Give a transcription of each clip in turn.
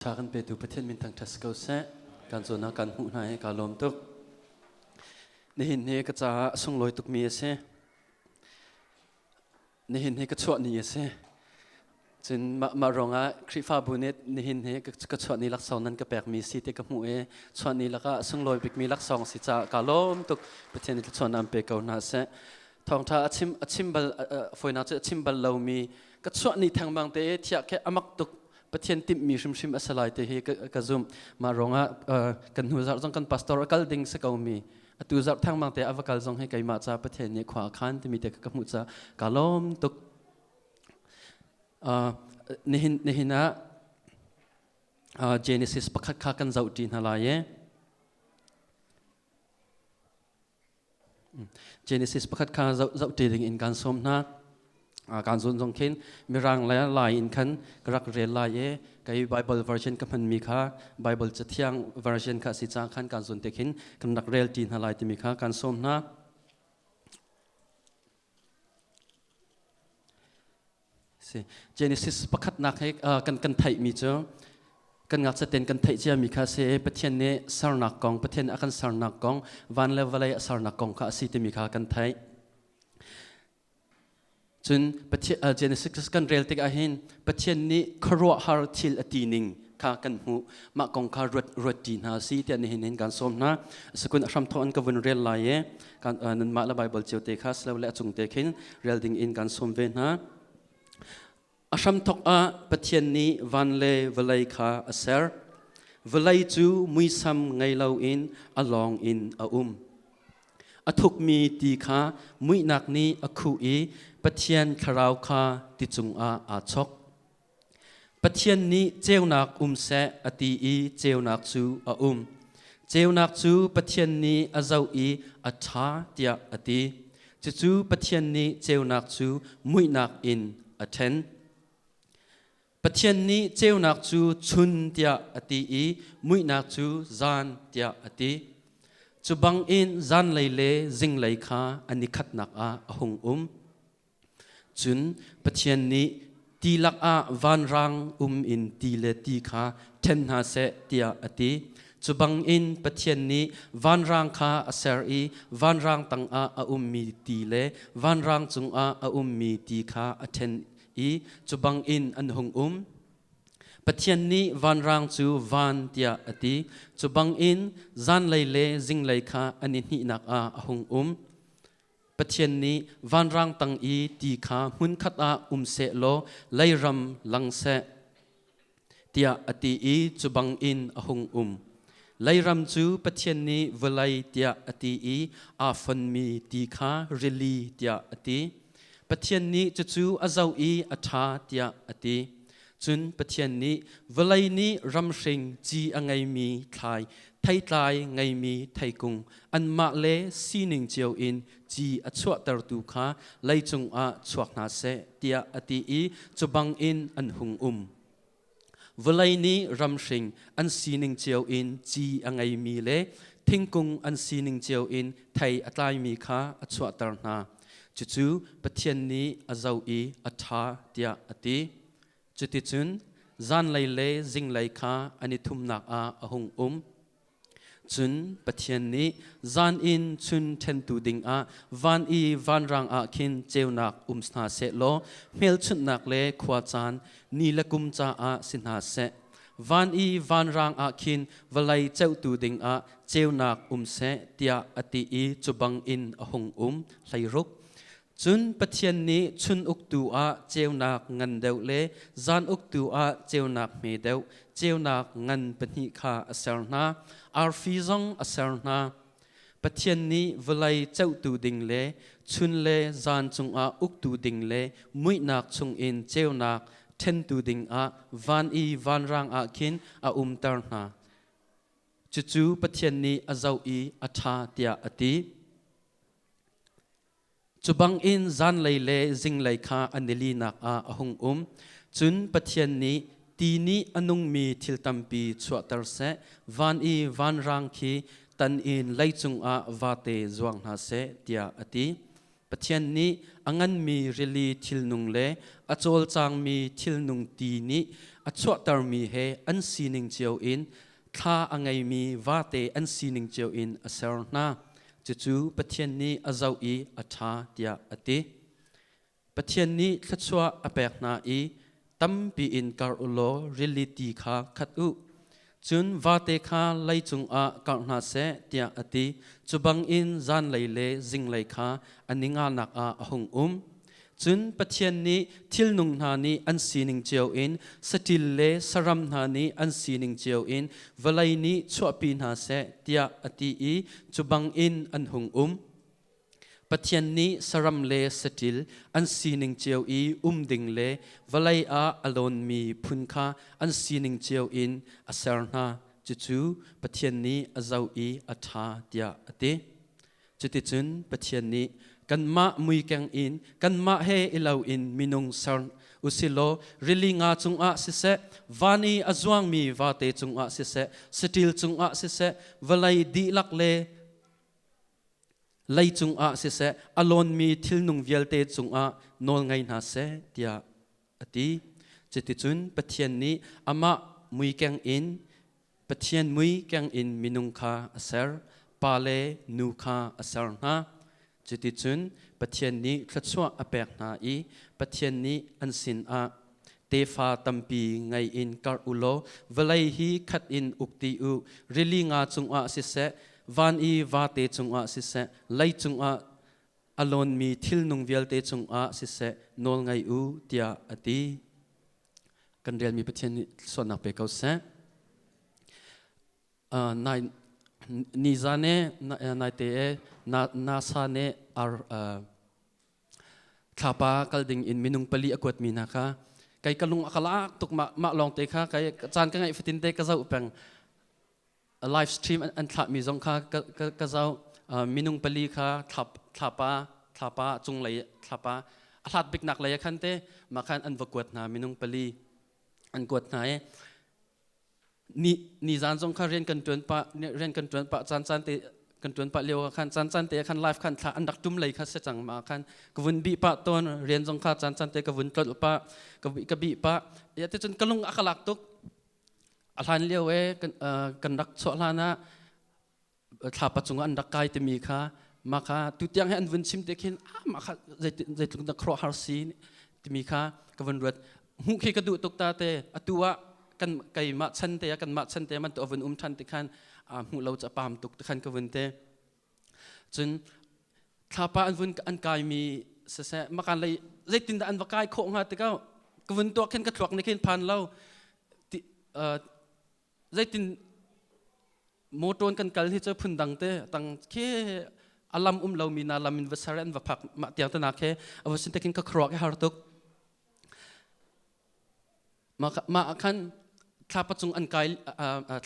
Tha kan petu Pathian min thangṭhat si ko seh. Kan zawn ah kan hmuh hna i kaa lawm tuk. Nihin hi ka caah a sunglawi tukmi a si. Nihin hi ka chuah ni a si. Cun mah, mah ruangah Khrihfabu nih nihin hi ka chuah ni laksawng nan ka pekmi si ti ka hmuh i chuah ni lakah a sunglawi bikmi laksawng si caah kaa lawm tuk. Pathian nih thluachuahnak an pe ko hna seh. Thawngṭha a chim a chim bal fawinak cu a chim bal lomi ka chuah ni thengmang te thiah khi a mak tuk. Pathian timhmi hrimhrim a si lai ti hi ka zumh. Mah ruangah kan hnu zarh zong kan pastor a kal ding si ko mi atu zarh thangmang te a va kal zong hi keimah ca Pathian nih khua a khan timi te ka hmuh ca ka lawm tuk. Nihin nihin ah Genesis pakhat kha kan zoh ṭi hna lai i Genesis pakhat kha zoh ṭi ding in kan sawm hna. Kan zun zong khin Mirang le Lai in khan ka rak rel lai i kei Bible version ka hmanmi kha Bible cathiang version kha si ca khan kan zun te khin kan rak rel ṭi hna lai timi kha kan sawm hna. Si. Genesis pakhatnak he kan kan theihmi cu kan ngakchiaten kan theih ciami kha si Pathian nih sernak kong Pathian a kan sernak kong van le vawlei a sernak kong kha a si timi kha kan theih. Cun Pathian Genesis kan rel tikah hin Pathian nih khuaruahhar thil a ti ning kha kan hmuh. Mah kong kha ruat ruat ṭi hna si tiah nihin hin kan sawm hna. Sakun a hramthawk an ka vun rel lai i kan nanmah le Bible cio te kha silo le a cung te khin rel ding in kan sawm ve hna. A hramthawk ah Pathian nih van le vawlei kha a ser. Vawlei cu muisam ngei loin a lawng in a um. A thukmi ti kha muihnak nih a khuh i Pathian thlarau kha ti cungah aa chok. Pathian nih ceunak um seh a ti i ceunak cu a um. Ceunak cu Pathian nih a zoh i a ṭha tiah a ti. Cucu Pathian nih ceunak cu muihnak in a ṭhen. Pathian nih ceunak cu chun tiah a ti i muihnak cu zan tiah a ti. Cu bangin zanlei le zinglei kha an i khatnak ah a hung um. Cun Pathian nih ti lakah vanrang um in ti le ti kha ṭhen hna seh tiah a ti. Cu bangin Pathian nih vanrang kha a ser i vanrang tangah a ummi ti le vanrang cungah a ummi ti kha a ṭhen i cu bangin an hung um. Pathian nih vanrang cu van tiah a ti. Cu bangin zanlei le zinglei kha an i hnihnak ah a hung um. Pathian nih vanrang tang i ti kha hmunkhat ah um seh law leiram lang seh tiah a ti i cu bangin a hung um. Leiram cu Pathian nih vawlei tiah a ti i aa fonmi ti kha rili tiah a ti. Pathian nih cucu a zoh i a ṭha tiah a ti. Cun Pathian nih vawlei nih ramhring ci a ngeimi thlai, theitlai ngeimi theikung, anmah le sining cio in ci a chuahtertu kha leicung ah chuak hna seh tiah a ti i cu bangin an hung um. Vawlei nih ramhring an sining cio in ci a ngeimi le thingkung an sining cio in thei a tlaimi kha a chuahter hna. Cucu Pathian nih a zoh i a ṭha tiah a ti. Cuticun zanlei le zinglei kha an i thumnak ah a hung um. Cun Pathian nih zan in chun ṭhentu dingah van i vanrang ah khin ceunak um hna seh law hmelchunhnak le khuacaan ni le kum caah si hna seh. Van i vanrang ah khin vawlei ceuhtu dingah ceunak um seh tiah a ti i cu bangin a hung um. 16. Cun Pathian nih chun uktu ah ceunak ngan deuh le zan uktu ah ceunak hme deuh, ceunak ngan pahnih kha a ser hna. Arfi zong a ser hna. Pathian nih vawlei ceuhtu ding le chun le zan cungah uktu ding le muihnak chungin ceunak ṭhentu dingah van i vanrang ah khin a umter hna. Cucu Pathian nih a zoh i a ṭha tiah a ti. Cu bangin zanlei le zinglei kha a nilinak ah a hung um. Cun Pathian nih ti nih a nungmi thil tampi chuahter seh, van i vanrang khi tan in leicung ah vate zuang hna seh, tiah a ti. Pathian nih a nganmi rili thilnung le a cawlcangmi thilnung ti nih a chuahtermi he an sining cio in thla a ngeimi vate an sining cio in a ser hna. Cucu Pathian nih a zoh i a ṭha tiah a ti. Pathian nih thluachuah a pek hna i tampi in kar u law rili ti kha khat u. Cun vate kha lei cungah karh hna seh tiah a ti. Cu bangin zanlei le zinglei kha a ni nganak ah a hung um. Cun Pathian nih thilnung hna nih an sining cio in saṭil le saram hna nih an sining cio in vawlei nih chuahpi hna seh tiah a ti i cu bangin an hung um. Pathian nih saram le saṭil an sining cio i um ding le vawlei ah a lawnmi phun kha an sining cio in a ser hna. Cucu Pathian nih a zoh i a ṭha tiah a ti. Cuticun Pathian nih kanmah muikeng in kanmah he i lo in minung ser usilaw rili nga cungah siseh, van i a zuangmi vate cungah siseh, saṭil cungah siseh, vawlei dihlak le lei cungah siseh a lawnmi thilnung vialte cungah nawl ngei hna seh tiah a ti. Cuticun Pathian nih amah muikeng in Pathian mui keng in minung kha a ser, pa le nu kha a ser hna. Cuticun Pathian nih thluachuah a pek hna i Pathian nih an sinah tefa tampi ngei in karh u law vawlei hi khat in uk ti u, rili nga cungah siseh, van i vate cungah siseh, lei cungah a lawnmi thilnung vialte cungah siseh nawl ngei u tiah a ti. Kan relmi Pathian nih sualnak pe ko seh. Nai nizan e naite e NASA nih ar thlapa kal ding in minung pali a kuatmi hna kha kei ka lung a ka lak tuk mah mah lawng te kha kai caan ka ngaih fatin te ka zoh peng live stream an thlahmi zong kha ka zoh minung pali kha thlapa thlapa cunglei thlapa a hlat biknak lei ah khan te mah khan an va kuat hna minung pali an kuat hna i Ni nizan zong kha rian kan ṭuan pah rian kan ṭuan pah caan caan te kan ṭuan pah lio ah khan caan caan te ah khan live khan thla an rak ṭum lei kha si cang ma khan ka vun bih pah tawn rian zong kha caan caan te ka vun tlolh pah ka bih pah ya te cun ka lung a ka lak tuk a hlan lio e kan kan rak chuah hlan ah thlapa cungah an rak kai timi kha mah kha tutiang he an vun chim te khin ah mah kha zeitluk dah khuaruahhar si timi kha ka vun ruat hmuh khi ka duh tuk ta te atu ah kan keimah chan te ah kanmah chan te man tu a vun um than ti khan hmuh lo ca pam tuk te khan ka vun te cun thlapa an vun an kai mi siseh makan lei zeitin dah an va kai khawh hnga tikah ka vun tuah khin ka thluak nih khin phan lo zeitin motor kan kal hi cu phundang te tang khi alam um lo mi na lam in va sar an va phak ma tiang te na khe ava sin te kin ka khuruak har tuk ma ma khan thlapa cung an kai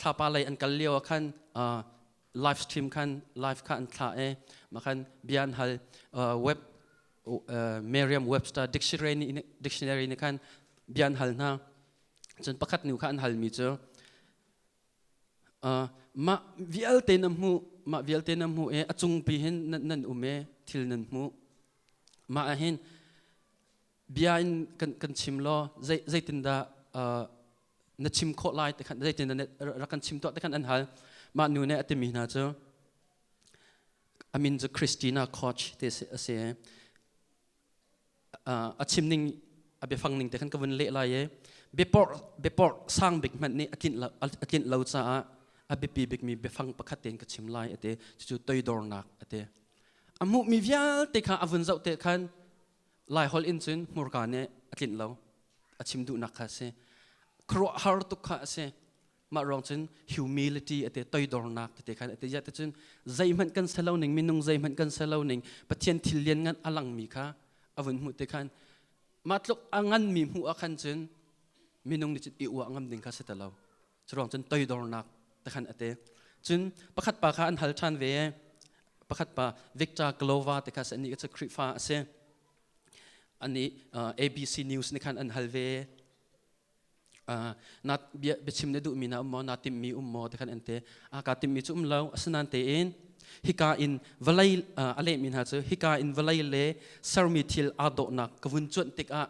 thlapa lei an kal lio khan live stream khan live kha an thla e ma khan bia an hal web Merriam Webster dictionary dictionary ni khan bia an hal hna Cun pakhat nu kha an halmi cu mah vialte na hmuh mah vialte na hmuh i a cungpi hin nan um i thil nan hmuh mah ah hin bia in kan kan chim law zei zeitindah na chim khawh lai ti khan zeitindah rak kan chim tuah ti khan an hal mah nu nih a timi hna cu a min cu Christina Koch ti a si a chim ning a biafang ning te khan ka vun leh lai i biaporh biaporh sang bik hmanh nih a tlinh lo a tlinh lo caah a biapi bikmi biafang pakhat tein ka chim lai ati cucu toidornak ati a hmuhmi vialte kha a vun zoh te khan lai holh in cun hmurka nih a tlinh lo a chim duhnak kha a si khuaruahhar tuk kha a si Mah ruang cun humility ate toidornak tete khan ate ya te cun zeihmanh kan selo ning minung zeihmanh kan selo ning Pathian thil lian ngan a langmi kha a vun hmuh te khan mah tluk a nganmi hmuh ah khan cun minung nih cun i uah ngam ding kha si te lo cu ruang cun toidornak te khan ate cun pakhat pa kha an hal ṭhan ve pakhat pa Victor Glova te kha si ani cu Khrihfa a si ani ABC News nih khan an hal ve Na bia biachim na duhmi na um maw naa timhmi um maw ti khan an ti. A kaa timhmi cu um lo asinain tein hika in vawlei a lehmi hna cu hika in vawlei le sermi thil aa dawhnak ka vun cuanh tikah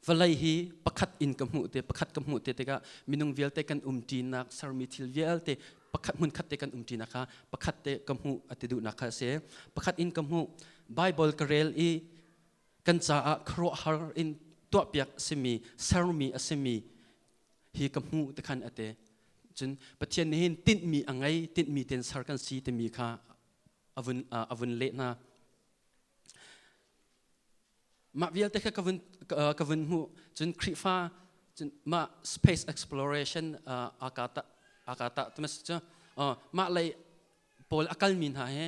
Vawlei hi pakhat in ka hmuh te pakhat ka hmuh te tikah minung vialte kan umṭinak sermi thil vialte pakhat hmun khat te kan umṭinak kha pakhat te ka hmuh a ti duhnak kha a si. Pakhat in ka hmuh Bible ka rel i kan caah khuaruahhar in tuahpiak a simi sermi a simi hi ka hmuh ti khan a ti. Cun Pathian nih hin tinhmi a ngei tinhmi ten ser kan si timi kha a vun a vun leh hna. Mah vialte kha ka vun ka vun hmuh cun Khrihfa cun mah space exploration akata akata tumas cu mah lei pawl a kalmi hna he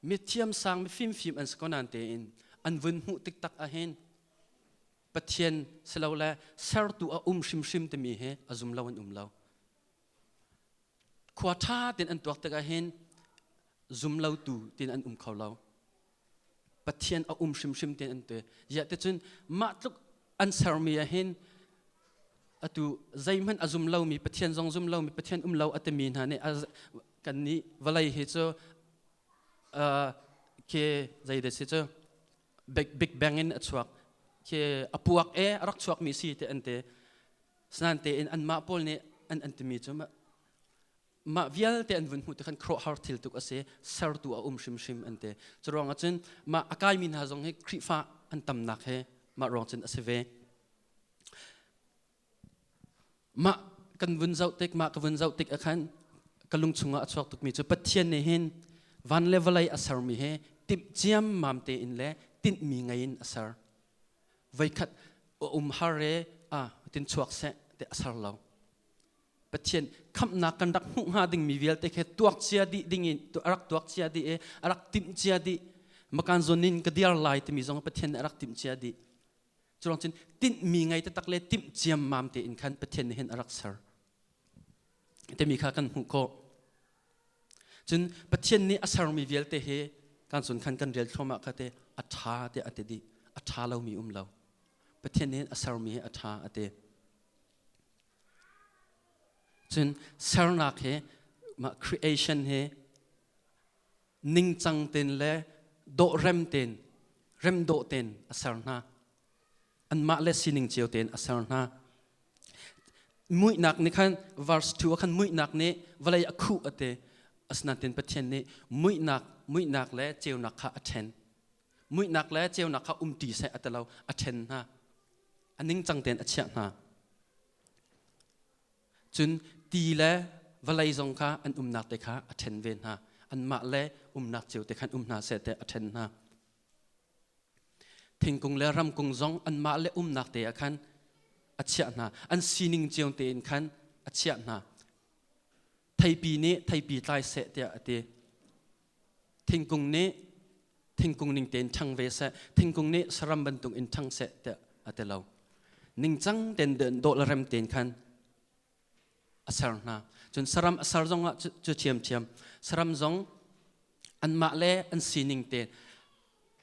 mithiam sang mifim fim an si ko nain tein an vun hmuh tiktak ahhin Pathian silole sertu a um hrimhrim timi hi a zum lo an um lo. Khua ṭha tein an tuak tikah hin zum lotu tin an um kho lo. Pathian a um hrimhrim tin an ti. Ziah ticun mah tluk an sermi ah hin atu zeihmanh a zum lomi Pathian zong zum lomi Pathian um lo a timi hna nih kan nih vawlei hi cu khi zei si cu Big, Big Bang in a chuak khi a puak e a rak chuakmi si te an ti. Sinain tein anmah pawl nih an an timi cu mah vialte an vun hmuh ti khan khuaruahhar thil tuk a si sertu a um hrimhrim an ti cu ruangah cun mah a kaimi hna zong hi Khrihfa an tamnak he mah ruang cun a si ve mah kan vun zoh tik mah ka vun zoh tik ah khan ka lung chungah a chuak tukmi cu Pathian nih hin van le vawlei a sermi he timh ciammam tein le tinhmi ngei in a ser voikhat um har e a tin chuak seh te a ser lo Pathian khamhnak kan rak hmuh hnga dingmi vialte khi tuak cia dih ding in rak tuak cia dih i a rak timh cia dih makan zawn in ka diar lai timi zong Pathian nih a rak timh cia dih Curang cun tinhmi ngei taktak le timh ciammam tein khan Pathian nih hin a rak ser timi kha kan hmuh khawh Cun Pathian nih a sermi vialte hi kan cun khan kan rel thluahmah kha te a ṭha tiah a ti dih. A ṭha lomi um lo. Pathian nih a sermi hi a ṭha a ti. Cun sernak hi mah creation hi ningcang tein le dawh rem tein rem dawh tein a ser hna. Anmah le sining cio tein a ser hna. Muihnak nih khan verse 2 ah khan muihnak nih vawlei a khuh a ti. Asinain Pathian nih muihnak muihnak le ceunak kha a ṭhen. Muihnak le ceunak kha umṭi seh a ti lo, a ṭhen hna. A ningcang tein a chiah hna. Cun ti le vawlei zong kha an umnak te kha a ṭhen ve hna. Anmah le umnak cio te khan um hna seh tiah a ṭhen hna. Thingkung le ramkung zong anmah le umnak te ah khan a chiah hna. An sining cio tein khan a chiah hna. Theipi nih theipi tlai seh tiah a ti. Thingkung nih thingkung ning tein ṭhang ve seh. Thingkung nih saram bantuk in ṭhang seh tiah a ti lo. Ningcang tein dawh le rem tein khan a ser hna. Cun saram a ser zong ah cu ṭhiamṭhiam. Saram zong anmah le an sining te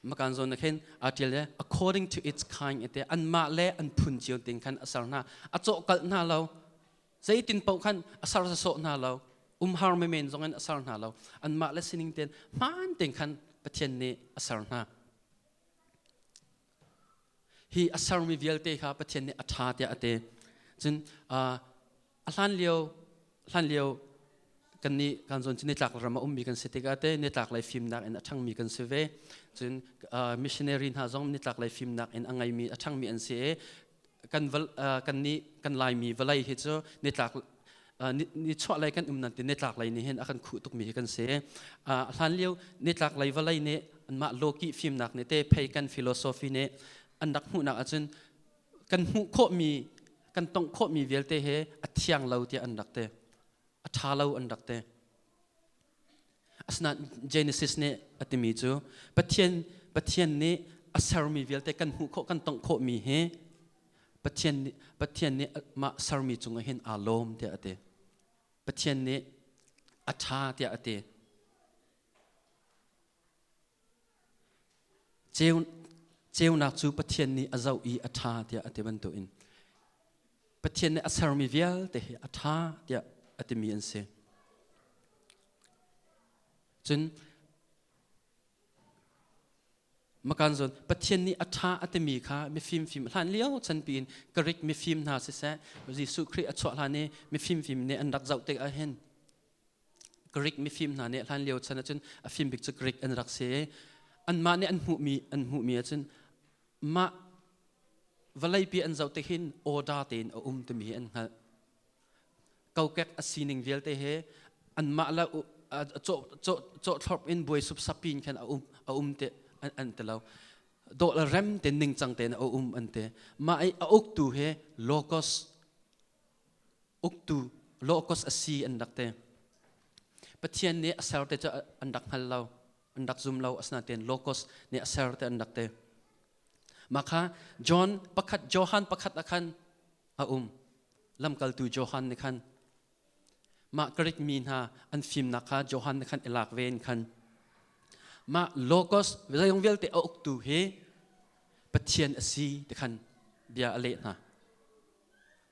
makan zawn na khin aa ṭial le according to its kind ete anmah le an phun cio tein khan a ser hna. A cawhkalh hna lo. Zeitin paoh khan a ser sawsawh hna lo. Umhar menmen zong in a ser hna lo. Anmah le sining tein hmaan tein khan Pathian nih a ser hna. Hi a sermi vialte kha Pathian nih a ṭha tiah a ti. Cun a hlan lio hlan lio kan nih kan zawn cu nitlak ram a ummi kan si tikah te nitlak lei fimnak in a ṭhangmi kan si ve. Cun missionary hna zong nitlak lei fimnak in a ngeimi a ṭhangmi an si i kan kan nih kan Laimi vawlei hi cu nitlak nichuah lei kan um nan ti nitlak lei nih hin a kan khuh tukmi hi kan si. Hlan lio nitlak lei vawlei nih anmah lawkih fimnak nih te pagan philosophy nih an rak hmuhnak ahcun kan hmuh khawhmi kan tongh khawhmi vialte he a thiang lo tiah an rak ti. A ṭha lo an rak ti. Asinain Genesis nih a timi cu Pathian Pathian nih a sermi vialte kan hmuh khawh kan tongh khawhmi hi Pathian nih Pathian nih mah sermi cungah hin aa lawm tiah a ti. Pathian nih a ṭha tiah a ti. Ceu, ceunak cu Pathian nih a zoh i a ṭha tiah a ti bantukin Pathian nih a sermi vialte hi a ṭha tiah a timi an si. Cun Makan zon Pathian nih a ṭha a timi kha mifim fim hlan lio chan piin Greek mifim hna siseh Jesuh Khrih a chuah hlan i mifim fim nih an rak zoh tik ahhin Greek mifim hna nih hlan lio chan ahcun a fim bik cu Greek an rak si i anmah nih an hmuhmi ahcun mah vawleipi an zoh tik hin order tein a um timi hi an hngalh. Kokek a sining vialte he anmah le cawhthlorp in buai supsap in khan a um te an ti lo. Dawh le rem te ningcang tein a um an ti. Mah i a uktu he logos uktu logos a si an rak ti. Pathian nih a ser te cu an rak hngal lo. An rak zum lo asinain logos nih a ser te an rak ti. Mah kha John pakhat Johan pakhat ah khan a um. Lamkaltu Johan nih khan mah Greek mi hna an fimnak kha Johan nih khan i lak ve in khan mah logos zeizong vialte a uktu hi Pathian a si ti khan bia a leh hna.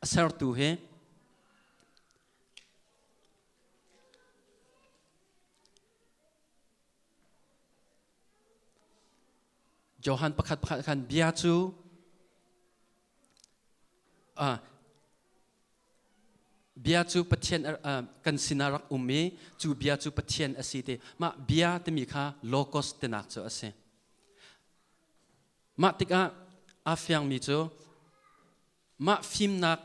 A sertu hi Johan pakhat pakhat khan bia cu Bia cu Pathian kan sinah rak um i cu bia cu Pathian a si ti. Mah bia timi kha logos tinak cu a si. Mah tikah aa fiangmi cu mah fimnak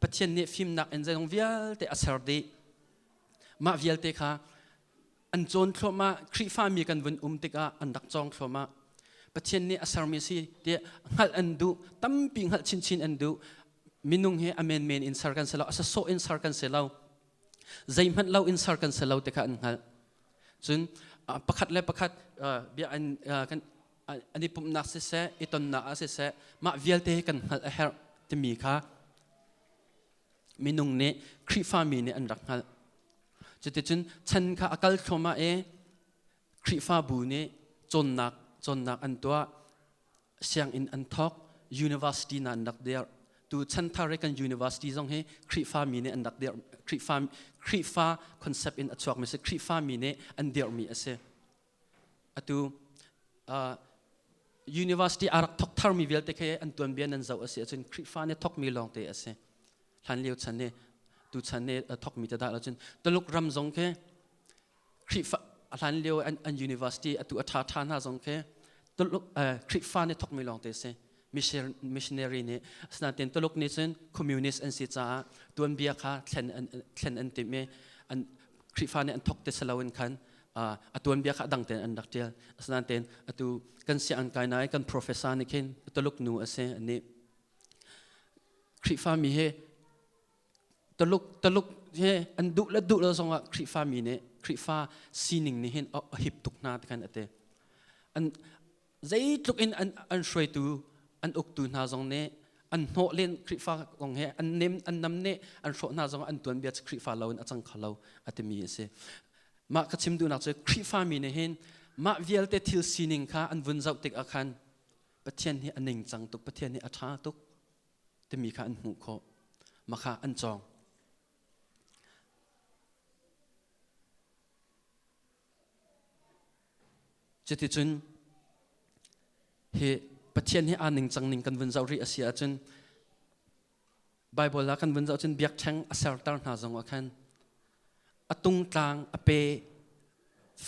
Pathian nih fimnak in zeizong vialte a ser dih. Mah vialte kha an cawn thluahmah Khrihfami kan vun um tikah an rak cawng thluahmah Pathian nih a sermi si ti hngalh an duh tampi hngalh chinchin an duh minung hi a menmen in ser kan si lo a sasawh in ser kan si lo zeihmanh lo in ser kan si lo ti kha an hngalh cun pakhat le pakhat bia an kan an i pumhnak siseh i tonnak ah siseh mah vialte kan hngalh a herh timi kha minung nih Khrihfami nih an rak hngalh. Cuticun chan kha a kal thluahmah i Khrihfabu nih cawnnak cawnnak an tuah, sianginn an thawk, university na an rak dirh. Tu chanthar i kan university zong hi Khrihfami nih an rak dirh Khrihfa Khrihfa concept in a chuakmi si Khrihfami nih an dirhmi a si. Atu university a rak thawk tharmi vialte khi an tuanbia nan zoh a si ahcun Khrihfa nih thawkmi lawngte a si. Hlan lio chan nih tu chan nih thawkmi te dah lo cun Tuluk ram zong khi Khrihfa hlan lio an university atu a ṭha ṭha hna zong khi Tuluk Khrihfa nih thawkmi lawngte a si. Missionary nih asinain Tuluk nih cun communist an si caah tuanbia kha thlen an thlen an timh i an Khrihfa nih an thawk ti si loin khan a tuanbia kha dang tein an rak ṭial. Asinain atu kan sianginn kai nai kan professor nih khin Tuluk nu a si anih Khrihfami he Taluk Taluk he an duh le duh lo zongah Khrihfami nih Khrihfa sining nih hin a hip tuk hna ti khan a ti. An zeitluk in an, an hruaitu an uktu hna zong nih an hnawh len Khrihfa kong he an nem an nam nih an hrawh hna zong an tuanbia cu Khrihfa lo in a cang kho lo a timi a si. Mah ka chim duhnak cu Khrihfami nih hin mah vialte thil sining kha an vun zoh tik ah khan Pathian hi a ningcang tuk Pathian hi a ṭha tuk timi kha an hmuh khawh. Mah kha an cawng. Cuticun hi Pathian hi aa ningcang ning kan vun zoh rih a si ahcun Baibal ah kan vun zoh cun biakṭheng a serter hna zong ah khan a tungtlang a pe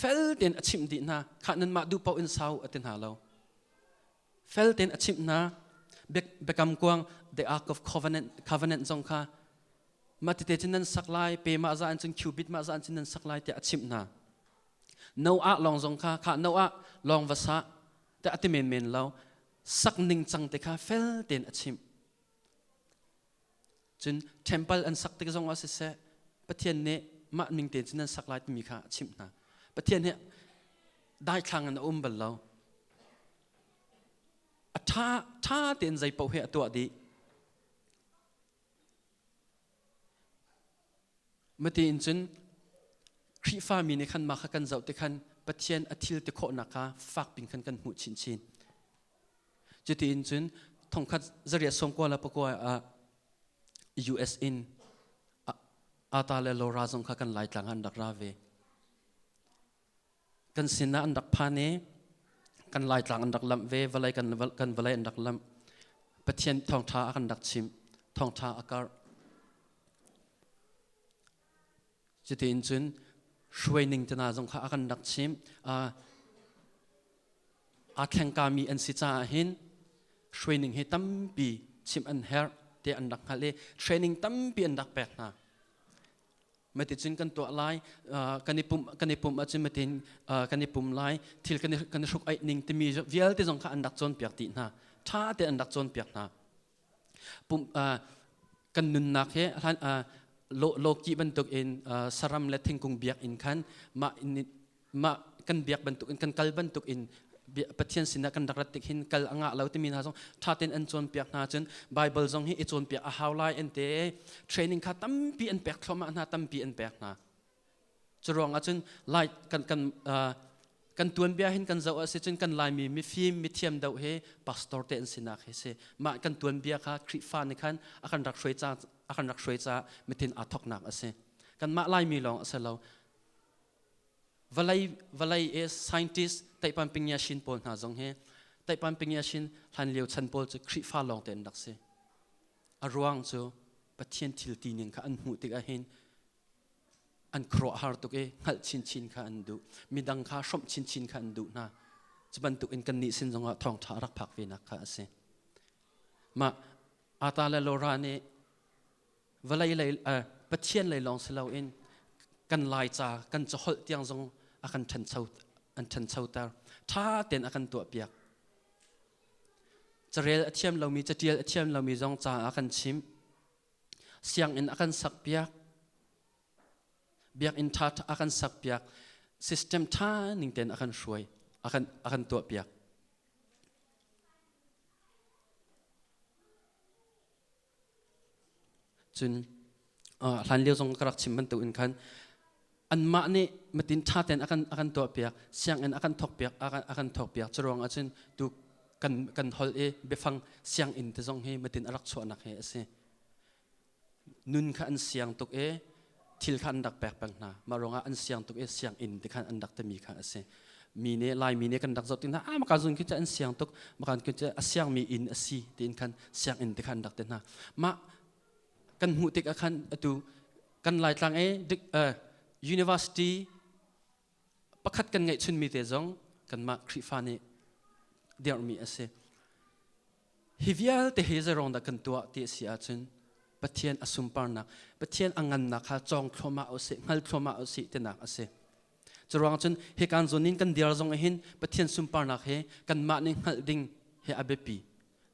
fel tein a chimh dih hna khah nanmah duh paoh in sau a ti hna lo fel tein a chimh hna biakam kuang the ark of covenant covenant zong kha mah tete cun nan sak lai pe mah za an cun cubit mah za an cun nan sak lai tiah a chimh hna Noah lawng zong kha kha Noah lawng va sa tiah a ti menmen lo sak ning cang te kha fel tein a chimh cun temple an sak tik zong ah siseh Pathian nih mah ning tein cun nan sak lai timi kha a chimh hna Pathian hi daithlang in a um bal lo a ṭha ṭha tein zei paoh hi a tuah dih Matiin cun Khrihfami nih khan mah kha kan zoh ti khan Pathian a thil ti khawhnak kha fak pin khan kan hmuh chinchin. Cutiin cun thongkhat zariat sawmkua le pakua ah US in Ata le Laura zong kha kan Laitlang ah an rak ra ve. Kan sinah an rak phan i Kan Laitlang an rak lamh ve, vawlei kan kan vawlei an rak lamh. Pathian thawngṭha a kan rak chimh. Thawngṭha a karh. Cutiin cun hruaining tana zong kha a kan rak chimh. Aa thlengkami an si caah hin hruaining hi tampi chimh an herh ti an rak hngalh i training tampi an rak pek hna. Maticun kan tuah lai, kan i pumh kan i pumh ahcun matin kan i pum lai, thil kan i kan i hruk aih ning timi vialte zong kha an rak cawnpiak dih hna. Ṭha tein an rak cawnpiak hna. Pum kan nunnak hi hlan lawki bantuk in saram le thingkung biak in khan mah mah kan biak bantuk in kan kal bantuk in Pathian sinah kan rak rat tik hin kal a ngah lo timi hna zong ṭha tein an cawnpiak hna cun Bible zong hi i cawnpiak a hau lai an te training kha tampi an pek thluahmah hna tampi an pek hna cu ruang ah cun lai kan kan kan tuanbia hin kan zoh a si cun kan Laimi mifim mithiam deuh hi pastor te an sinak hi si mah kan tuanbia kha Khrihfa nih khan a kan rak hruai ca a kan rak hruai ca mitin aa thoknak a si kanmah Laimi lawng a si lo Vawlei vawlei i scientist Taipan Pingyashin pawl hna zong hi Taipan Pingyashin hlan lio chan pawl cu Khrihfa lawng te an rak si. A ruang cu Pathian thil ti ning kha an hmuh tik ahhin an khuaruahhar tuk i hngalh chinchin kha an duh. Midang kha hrawmh chinchin kha an duh hna. Cu bantuk in kannih sin zongah thawngṭha a rak phak ve nak kha a si. Mah Ata le Laura nih vawlei lei Pathian lei lawng si loin kan Laica kan caholh tiang zong a kan ṭhancho an ṭhanchoter ṭha tein a kan tuahpiak carel a thiam lomi catial a thiam lomi zong ca a kan chimh sianginn a kan sakpiak biakinn ṭha a kan sakpiak system ṭha ning tein a kan hruai a kan a kan tuahpiak Cun hlanlio zong ka rak chim bantuk in khan anmah nih matin ṭha tein a kan a kan tuahpiak sianginn a kan thawkpiak a kan a kan thawkpiak cu ruang ahcun tu kan kan holh i biafang sianginn te zong hi matin a rak chuahnak hi a si. Nun kha an siang tuk i thil kha an rak pek peng hna. Mah ruangah an siang tuk i sianginn ti khan an rak timi kha a si. Mi nih Laimi nih kan rak zoh tik hna ah maka zun khi cu an siang tuk maka khi cu a siangmi inn a si tiin khan sianginn ti khan an rak ti hna. Mah kan hmuh tik ah khan atu kan Laitlang i university pakhat kan ngeih chunmi te zong kanmah Khrihfa nih dirhmi a si. Hi vialte hi zeirong dah kan tuah ti a si ahcun Pathian a sunparnak, Pathian a ngannak kha cawng thluahmah usih, hngal thluahmah usih tinak a si. Curuang cun hikan zawn in kan dir zong hin Pathian sunparnak he kanmah nih hngalh ding he a biapi.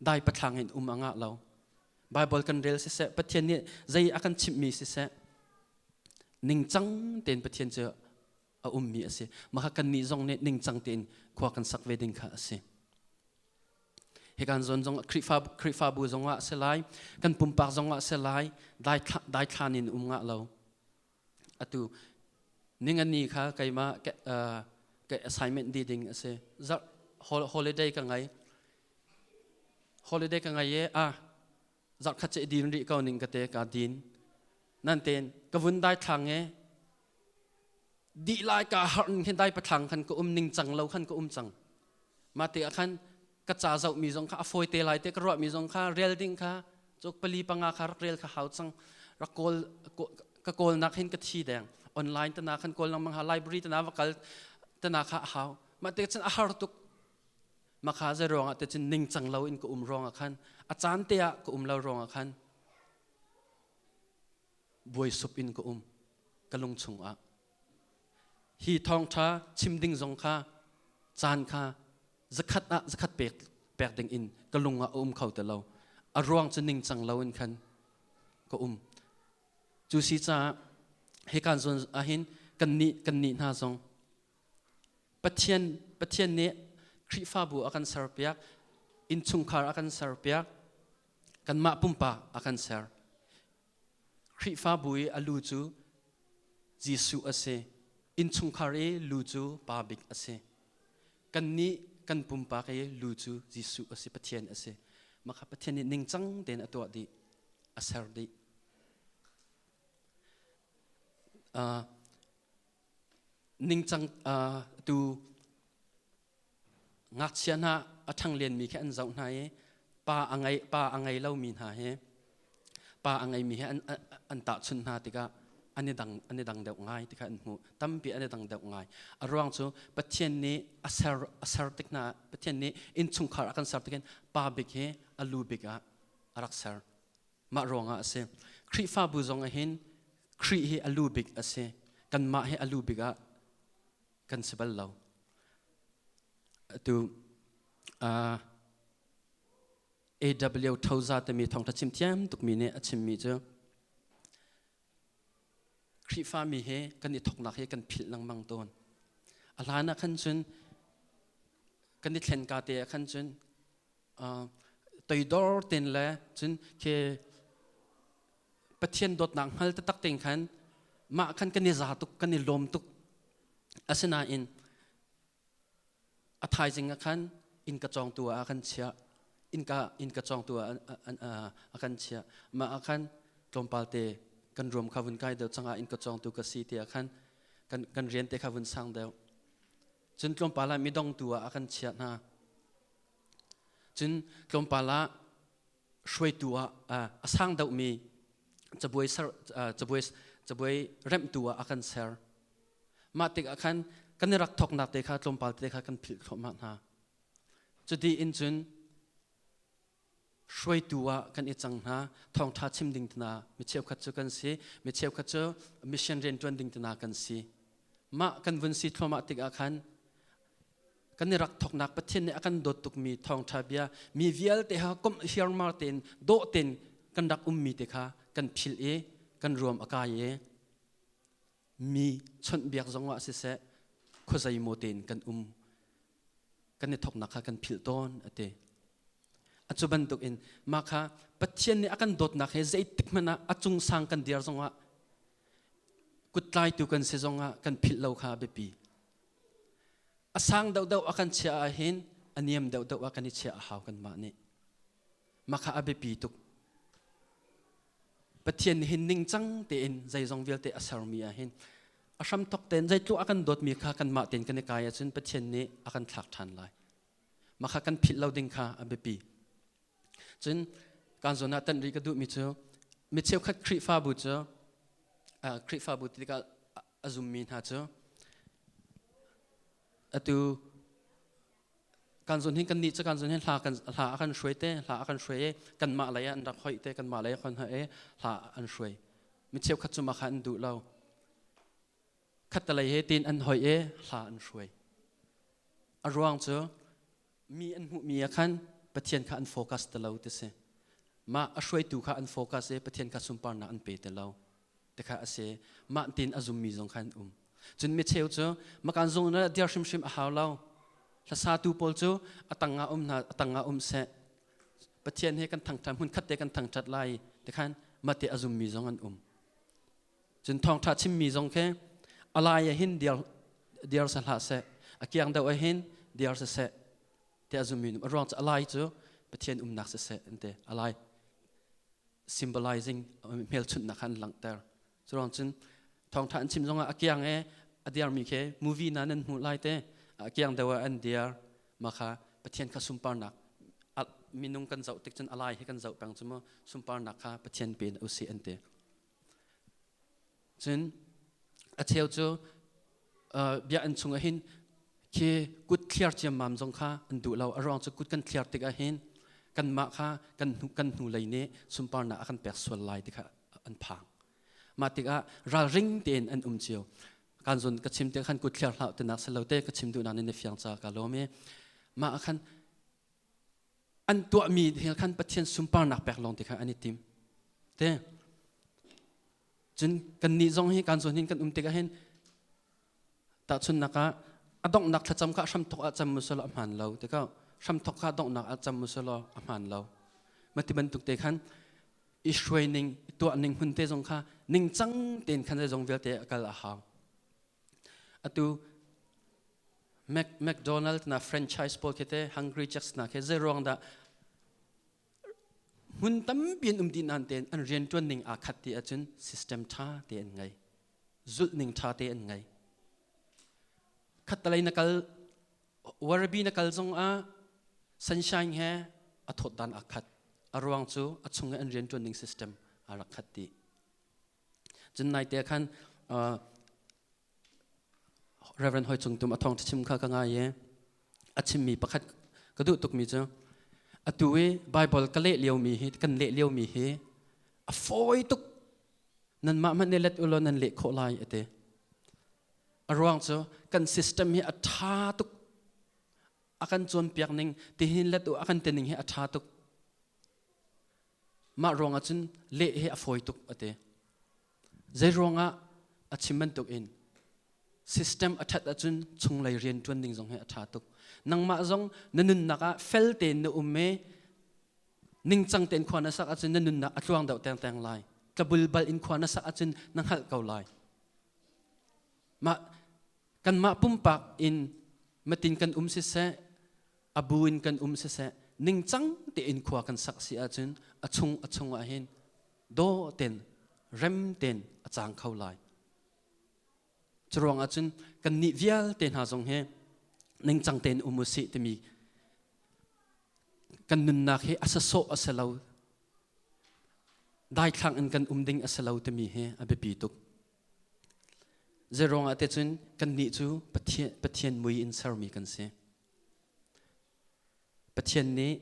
Dai pathlang in um a ngah lo. Bible kan rel siseh, Pathian nih zei a kan chimhmi siseh, ningcang tein Pathian cu a ummi a si. Mah kha kannih zong nih ningcang tein khua kan sak ve ding kha a si. Hikan zawn zong Khrihfa Khrihfabu zong ah a si lai, kan pumpak zong ah a si lai, daithlan in um ngah lo. Atu ningani kha keimah ke assignment di ding a si. Holiday ka ngai. Holiday ka ngai i ah zarhkhat cu i din rih ko ning ka te ka din. Nan ten ka vun dai thlang e dih lai ka har hin dai pathlang khan ka um ning cang lo khan ka um cang. Mah te ah khan ka ca zoh mi zong kha a fawi te lai te ka ruah mi zong kha rel ding kha cuk pali panga kha rak rel kha hau cang rak kawl ka kawlnak hin ka thi deng online tana khan kawl lengmang ha library tana va kal tana kha a hau mah te cun a har tuk makha zei ruangah te cun ningcang lo in ka um ruangah khan a caan te ah ka um lo ruangah khan buai sup in ka um ka lung chungah hi thawngṭha chim ding zong kha caan kha zakhat ah zakhat pek pek ding in ka lung ah a um kho ti lo a ruang cu ningcang lo in khan ka um cu si caah hikan zawn ahhin kan nih kan nih hna zong Pathian Pathian nih Khrihfabu a kan serpiak innchungkhar a kan serpiak kanmah pumpak a kan ser Khrihfabu i a lu cu Jesuh a si. Innchungkhar i lu cu pa bik a si. Kannih kan pumpak i lu cu Jesuh a si, Pathian a si. Mah kha Pathian nih ningcang tein a tuah dih, a ser dih. Uh, ningcang uh, tu Ngakchia hna a ṭhang lenmi khi an zoh hna i pa a ngei pa a ngei lomi hna hi pa a ngeimi he an tahchunh hna tikah an i dang an i dang deuh ngai ti kha an hmuh. Tampi an i dang deuh ngai. A ruang cu Pathian nih a ser tik hna, Pathian nih innchungkhar a kan ser tik hin pa bik hi a lu bik ah a rak ser. Mah ruangah a si. Khrihfabu zong ah hin Khrih hi a lu bik a si. Kanmah hi a lu bik ah kan si bal lo. Atu A.W. Toza timi thawngṭha chim thiam tukmi nih a chimmi cu Khrihfami he kan i thawknak hi kan philh lengmang tawn. A hlan ah khan cun kan i thlen ka te ah khan cun toidor ten le cun khi Pathian dawtnak hngal taktak tein khan mah khan kan i za tuk, kan i lawm tuk. Asinain a thaizing ah khan innka cawngtu ah a kan chiah. Innka cawngtu ah a kan chiah. Mah ah khan tlawmpal te kan ruam kha vun kai deuh cangah innka cawngtu ka si ti ah khan kan rian te kha vun sang deuh. Cun tlawmpal ah midongtu ah a kan chiah hna. Cun tlawmpal ah hruaitu ah a sang deuhmi cabuai ser cabuai cabuai remhtu ah a kan ser. Mah tikah khan kan i rak thawknak te kha tlawmpal te kha kan philh thluahmah hna. Cuti in cun hruaitu ah kan i cang hna. Thawngṭha chim ding tana mi cheukhat cu kan si, mi cheukhat cu mission rianṭuan ding tana kan si. Mah kan vun si thluahmah tikah khan kan i rak thawknak Pathian nih a kan dawt tukmi thawngṭha bia mi vialte ha komh hiarmar tein dawh tein kan rak ummi te kha kan philh i kan ruam a kai i mi chawnhbiak zong ah siseh khuazei maw tein kan um kan i thawknak kha kan philh tawn a ti. A cu bantuk in mah kha Pathian nih a kan dawtnak he zeitik hmanh ah a cung sang kan dir zongah kuttlaitu kan si zongah kan philh lo kha a biapi. A sang deuhdeuh a kan chiah ahhin a niam deuhdeuh ah kan i chiah a hau kanmah nih. Mah kha a biapi tuk. Pathian nih hin ningcang tein zeizong vialte a sermi ahhin a hramthok tein zeitluk a kan dawtmi kha kanmah tein kan i kai ahcun Pathian nih a kan thlak ṭhan lai. Mah kha kan philh lo ding kha a biapi. Cun kan zawn ah tanh rih ka duhmi cu mi cheukhat Khrihfabu cu Khrihfabu ti tikah a zummi hna cu atu kan zun hin kan nih cu kan zun hin hla kan hla a kan hruai te, hla a kan hruai i kanmah lei ah an rak hoih te, kanmah lei ah kan hoih i hla an hruai. Mi cheukhat cu mah kha an duh lo. Khattalei he tin an hoih i hla an hruai. A ruang cu mi an hmuhmi ah khan Pathian kha an focus ti lo ti si. Mah a hruaitu kha an focus i Pathian kha sunparnak an pe ti lo ti kha a si. Mah tin a zummi zong kha an um. Cun micheu cu makan zung na dir hrimhrim a hau lo. Hlasatu pawl cu a tangah um hna, a tangah um seh. Pathian he kan thangṭhat, hmun khat te kan thangṭhat lai ti khan mah te a zummi zong an um. Cun thawngṭha chimmi zong khi a lai ah hin dir dir sa hlah seh, a kiang deuh ah hin dir siseh ti a zummi a ruang cu a lai cu Pathian umnak siseh an ti. A lai symbolizing hmelchunhnak kha an langhter. Cu ruang cun thawngṭha an chim zongah a kiang i a dirmi khi movie na nan hmuh lai te, a kiang deuh ah an dir. Mah kha Pathian kha sunparnak minung kan zoh tik cun a lai hi kan zoh peng cu mu, sunparnak kha Pathian pe in usih an ti. Cun a cheu cu bia an chung ahhin khi kut thliar ciammam zong kha an duh lo. A ruang cu kut kan thliar tik ahhin kanmah kha kan hnu lei nih sunparnak a kan pek sual lai ti kha an phang. Mah tikah ralring tein an um cio. Kan zun ka chim te khan kut thliar hlah tinak si lo te, ka chim duhnak nih na fiang ca ka lawm i mah ah khan an tuahmi he khan Pathian sunparnak pek lawng ti kha an i tim te. Cun kannih zong hi kan zawn hin kan um tikah hin tahchunnak ah a donghnak thlacam kha hramthok ah cam musal a hmaan lo tikah hramthok kha donghnak ah cam musal a hmaan lo mati bantuk te khan i hruai ning, i tuah ning hmun te zong kha ningcang tein khan zeizong vialte a kal a hau. Atu McDonald na franchise pawl khi te, Hungry Jacks na khi zeiruang dah hmun tampi an um dih nain tein an rianṭuan ning aa khat ti ahcun system ṭha te an ngei, zulh ning ṭha te an ngei. Khattalei na kal. Warabi na kal zong ah sunshine he a thawt dan aa khat. A ruang cu a chung i an rianṭuan ning system aa rak khat dih. Cun naite khan Reverend Hoi Cung Tum a thawng chim kha ka ngai i a chimmi pakhat ka duh tukmi cu atu i Bible ka leh liomi hi kan leh liomi hi a fawi tuk nanmah hmanh nih let ulaw nan leh khawh lai a ti. A ruang cu kan system hi a ṭha tuk a kan cawnpiak ning tihin let u a kan tining hi a ṭha tuk. Mah ruangah cun leh hi a fawi tuk a ti. Zei ruangah a chim bantuk in system a ṭhat ahcun chunglei rian ṭuan ding zong hi a ṭha tuk. Nangmah zong na nunnak ah fel tein na um i ningcang tein khua na sak ahcun na nunnak a tluang deuh tengteng lai. Tlabulbal in khua na sak ahcun na hngalh ko lai. Mah kanmah pumpak in matin kan um siseh a bu in kan um siseh ningcang tein khua kan sak si ahcun a chung a chung ah hin daw ten rem ten a cang kho lai. Curuang ahcun kan nih vialte hna zong hi ningcang tein um usih timi kan nunnak hi a sasawh a si lo daithlang in kan um ding a si lo timi hi a biapi tuk. Zeiruang ah te cun kannih cu Pathian, Pathian mui in sermi kan si. Pathian nih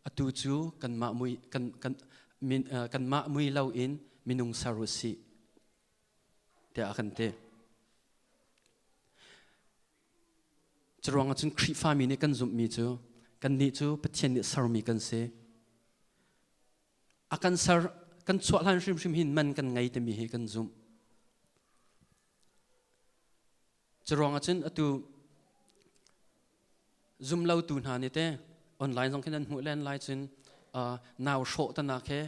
atu cu kanmah mui kan kan min, kanmah mui lo in minung ser u sih tiah a kan ti. Curuang ah cun Khrihfami nih kan zumhmi cu kannih cu Pathian nih sermi kan si. A kan ser kan chuah hlan hrimhrim hin man kan ngei timi hi kan zumh. Curuang ah cun atu zumlotu hna nih te online zong khin an hmuh len lai cun nau hrawh tanak he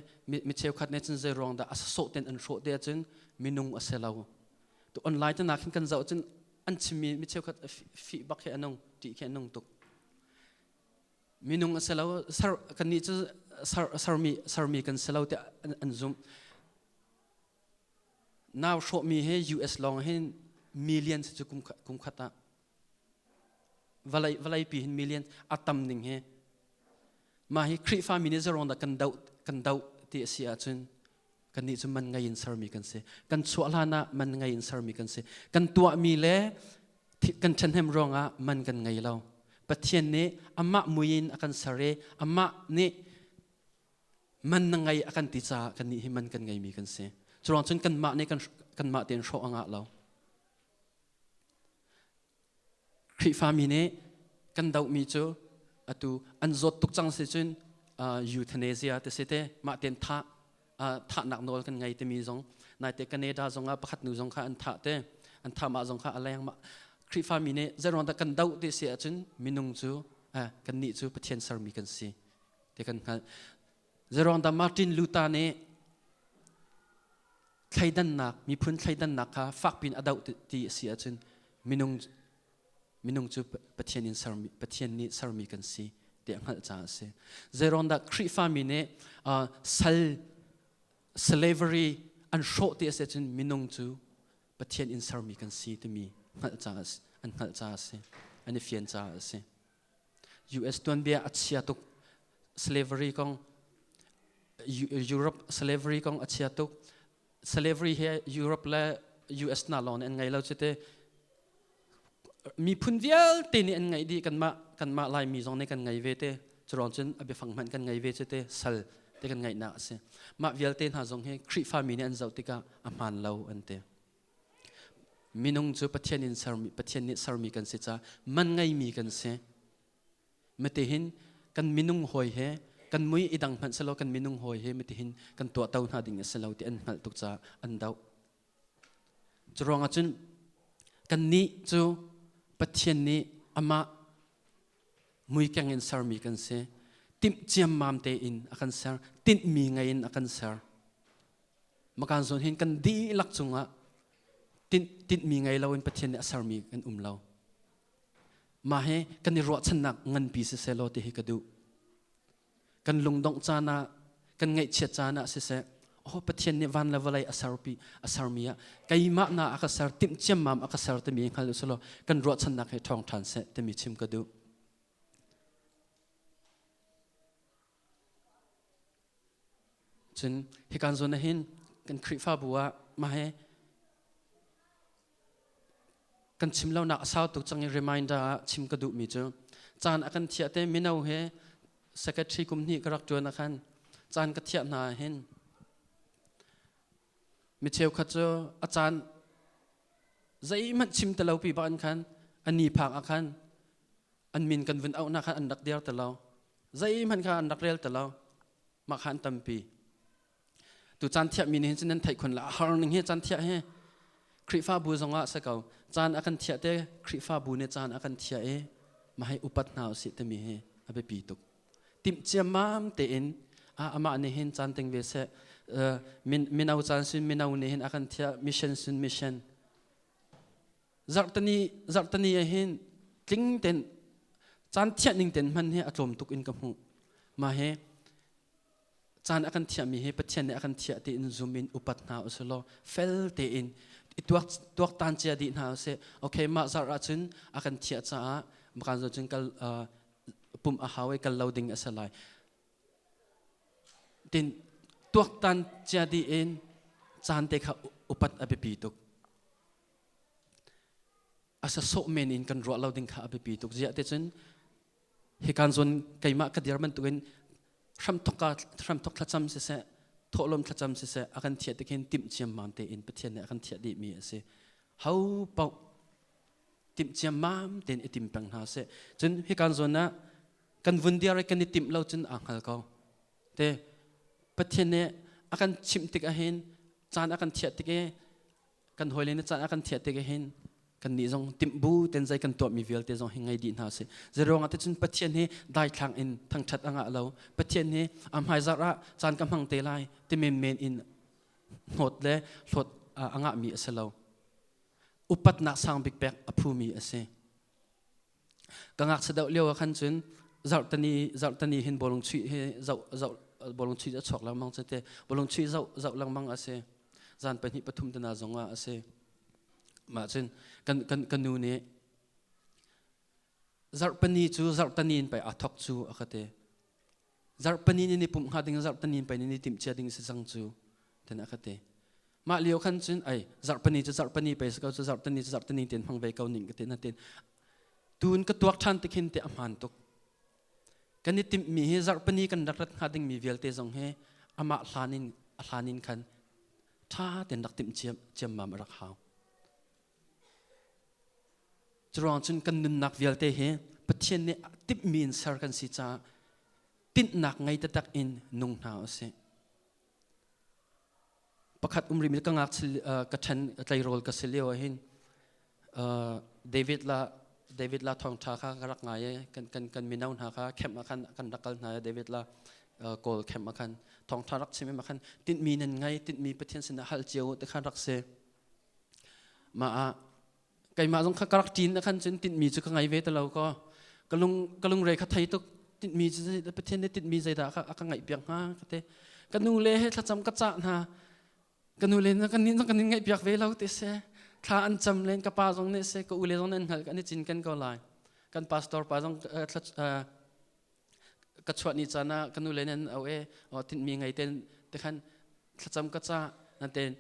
mi cheukhat nih cun zei ruang dah a sawh ten an hrawh te ahcun minung a si lo. Tu online tanak khin kan zoh cun an chimmi mi cheukhat fih bak he anung ṭih khi anung tuk. Minung a si lo ser kannih cu ser sermi sermi kan si lo tiah an zumh. Nau hrawhmi hi US lawng hin millions cu kum khat ah vawlei pi hin million a tam ning hi mah hi Khrihfa mi nih zeruang dah kan doh kan doh ti a si ahcun kannih cu man ngei in sermi kan si kan chuah hlan ah man ngei in sermi kan si kan tuahmi le kan ṭhahnem ruangah man kan ngei lo Pathian nih amah mui in a kan ser i amah nih man na ngei a kan ti caah kannih hi man kan ngeimi kan si curuang cun kanmah nih kanmah tein hrawh a ngah lo Khrihfami nih kan dohmi cu atu an zawt tuk cang si cun euthanasia te si te mah ten thah thahnak nawl kan ngei timi zong naite Canada zong ah pakhat nu zong kha an thah te an thah mah zong kha a leng mah Khrihfami nih zeiruang dah kan doh ti si ahcun minung cu kannih cu Pathian sermi kan si ti kan hngalh Zeiruang dah Martin Luther nih thleidannak miphun thleidannak kha fakpi in a doh ti a si ahcun minung minung cu Pathian in sermi Pathian nih sermi kan si ti a hngalh caah a si. Zeiruang dah Khrihfami nih sal slavery an hrawh ti a si ahcun minung cu Pathian in sermi kan si timi hngalh caah an hngalh caah a si. An i fian caah a si. US tuanbia a chia tuk. Slavery kong Europe slavery kong a chia tuk. Slavery hi Europe le US na lawng nih an ngei lo cu te. Miphun vialte nih an ngeih dih kanmah kanmah Laimi zong nih kan ngei ve te. Curuang cun a biafang hmanh kan ngei ve cu te sal te kan ngeihnak a si. Mah vialte hna zong hi Khrihfami nih an zoh tikah a hmaan lo an ti. Minung cu Pathian in sermi Pathian nih sermi kan si caah man ngeimi kan si. Matihin kan minung hawi he kan mui i dang hmanh selaw kan minung hawi he matihin kan tuahto hna ding a si lo ti an hngalh tuk caah an doh. Curuangah cun kannih cu Pathian nih amah muikeng in sermi kan si. Timh ciammam tein a kan ser, tinhmi ngei in a kan ser. Makan zawn hin kan dihlak cungah tinhmi ngei loin Pathian nih a sermi kan um lo. Mah hi kan i ruahchannak nganpi siseh law ti hi ka duh. Kan lungdongh caan ah, kan ngaihchiat caan ah siseh, oh Pathian nih van le vawlei a serpi a sermi ah keimah na a ka ser timh ciammam a ka ser timi hngal usih law kan ruahchannak hi ṭhawng ṭhan seh timi chim ka duh. Cun hikan zawn ah hin kan Khrihfabu ah mah he kan chim lonak a sau tuk cang i reminder ah chim ka duhmi cu caan a kan thiah te mino he secretary kum hnih ka rak ṭuan ah khan caan ka thiah hna ah hin mi cheukhat cu a caan zeihmanh chim te lo pi bak in khan a ni phak ah khan an min kan vun auh na khan an rak dir te lo zeihmanh kha an rak rel te lo mah kha an tampi tu caan thiah mi nih hin nan theih khun la har ning hi caan thiah hi Khrihfabu zongah se ko caan a kan thiah te Khrihfabu nih caan a kan thiah i mah hi upat hna usih timi hi a biapi tuk timh ciammam tein a amah nih hin caan ting ve seh mino caan sin mino nih hin a kan thiah mission sin mission zarhtani zarhtani ah hin tling ten caan thiah ning ten hman hi a tlawm tuk in ka hmuh mah hi caan a kan thiahmi hi Pathian nih a kan thiah tiin zum in upat hna usih law fel tein i tuak tuaktan cia dih hna usih. Okay, mah zarh ahcun a kan thiah caah makan zo cun kal pumh a hau i kal lo ding a si lai. Tin tuaktan cia dih in caan te kha upat a biapi tuk. A sa sawh men in kan ruah lo ding kha a biapi tuk. Ziah te cun hikan zawn keimah ka dir bantukin hramthok hramthok thlacam siseh thawhlawm thlacam siseh a kan thiah tikhin timh ciammam tein Pathian nih a kan thiah dihmi a si ho paoh timh ciammam tein i tim peng hna seh cun hikan zawn ah kan vun diar i kan i timh lo cun aa hngal ko te Pathian nih a kan chimh tik ahhin caan a kan thiah tik i kan hawile nih caan a kan thiah tik hin kannih zong timhbu ten zei kan tuahmi vialte zong hi ngei dih hna sih zeruang ah cun Pathian hi daithlang in thangthat a ngah lo Pathian hi a hmaizarh ah caan ka hmang te lai ti menmen in hnawt le hlawt a ngahmi a si lo upatnak sang bik pek a phumi a si Ka ngakchia deuh lio ah khan cun zarhtani zarhtani hin bawlung chuih hi zoh zoh bawlung chuih a chuak lengmang cu te bawlung chuih zoh zoh lengmang a si zan pahnih pathum tana zong ah a si mah cun kan kan kan nu nih zarhpani cu zarhtani in pei aa thok cu a ka ti zarhpani ni ni pumh hnga ding zarhpani in pei ni timh cia ding si cang cu ten a ka ti mah lio khan cun ai zarhpani cu zarhpani pei si ko cu zarhtani cu zarhtani ten hmang ve ko ning ka ti na tin tun ka tuak ṭhan ti khin te a hmaan tuk kan i timh mi hi zarhpani kan rak rat hnga ding mi vialte zong hi amah hlan in a hlan in khan ṭha ten rak timh ciam ciammam a rak hau Curuang cun kan nunnak vialte hi Pathian nih timhmi in ser kan si caah tinhnak ngei taktak in nung hna usih. Pakhat um rimi ka ngak ka ṭhen tleirawl ka si lio ahhin David la David la thawngṭha kha ka rak ngai i kan kan kan mino hna kha camp ah khan kan rak kal hna i David la kawl camp ah khan thawngṭha rak chim ah khan tinhmi nan ngei tinhmi Pathian sinah hal cio te khan rak si. Mah ah keimah zong kha ka rak ṭin khan cun tinhmi cu ka ngei ve ti lo kaw ka lung ka lungre kha thei tuk tinhmi cu Pathian nih tinhmi zeidah a ka ngaihpiak hnga ka ti ka nu le he thlacam ka cah hna ka nu le kan nih zong kan in ngaihpiak ve lo ti si thla an cam len ka pa zong nih si ka u le zong nih an hngalh kan i cinken ko lai kan pastor pa zong ka chuah ni caan ah ka nu le nan au e tinhmi ngei ten te khan thlacam ka cah nan ten